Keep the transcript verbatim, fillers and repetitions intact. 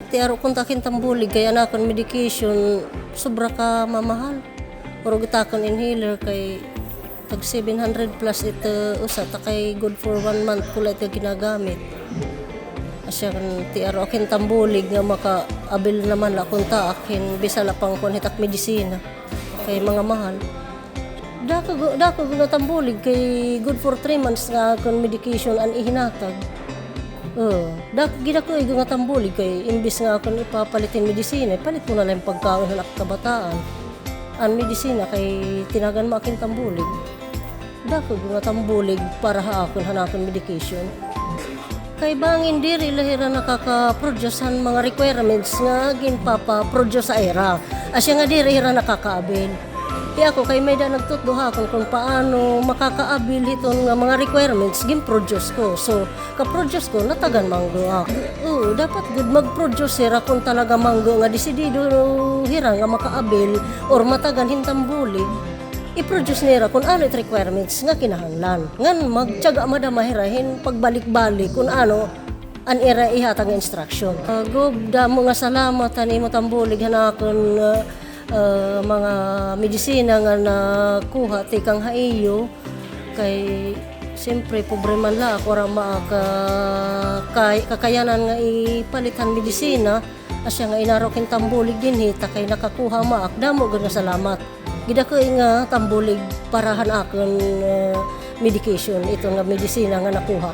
Ti aro kunta ak hin Tambulig kay an akon medication sobra ka mamahal. Urog it akon inhaler kay tag seven hundred plus ito usa, ta kay good for one month ko la ito ginagamit. Asya kan ti aro ak hin Tambulig nga makaabil naman la kunta ak hin bisan la pangkuan hit ak medisina. Kay mga mahal. Dako, dako nga Tambulig kay good for three months nga akon medication an ihinatag. O, dak-, gidako igo nga Tambulig kay imbis nga akon ipapalit hin medisina, ipalit ko na la hin pagkaon han ak kabataan. An medisina kay tinagan ma ak hin Tambulig. Dako igo nga Tambulig para ha akon han akon medication. Kay bangin diri la hira nakaka-produce han mga requirements nga ginpapa-produce ha ira. Asya nga diri hira nakakaabil. Ti ako kay may-ada nagtutdo ha akon kon paano makakaabil hiton nga mga requirements, gin-produce ko. So, ka-produce ko, natagan man gud ako. Oo, dapat gud mag-produce hira kon talaga man gud nga desidido hira nga makaabil or matagan hin Tambulig. I-produce nira kon ano it requirements nga kinahanglan. Ngan magtiyaga madama hira hin pagbalik-balik kon ano an ira ihatag nga instruction. Ah, Gob, damo nga salamat han imo Tambulig han akon, ah, ah, mga medisina nga nakuha tikang ha iyo. Kay, siyempre, pobre man la ako, wara man ak, ah, kay-, kakayanan nga ipalit han medisina. Asya nga inaro ak hin Tambulig dinhi, ta kay nakakuha man ak. Damo gud nga salamat. Gidako nga Tambulig para han akon, ah, medication, ito nga medisina nga nakuha.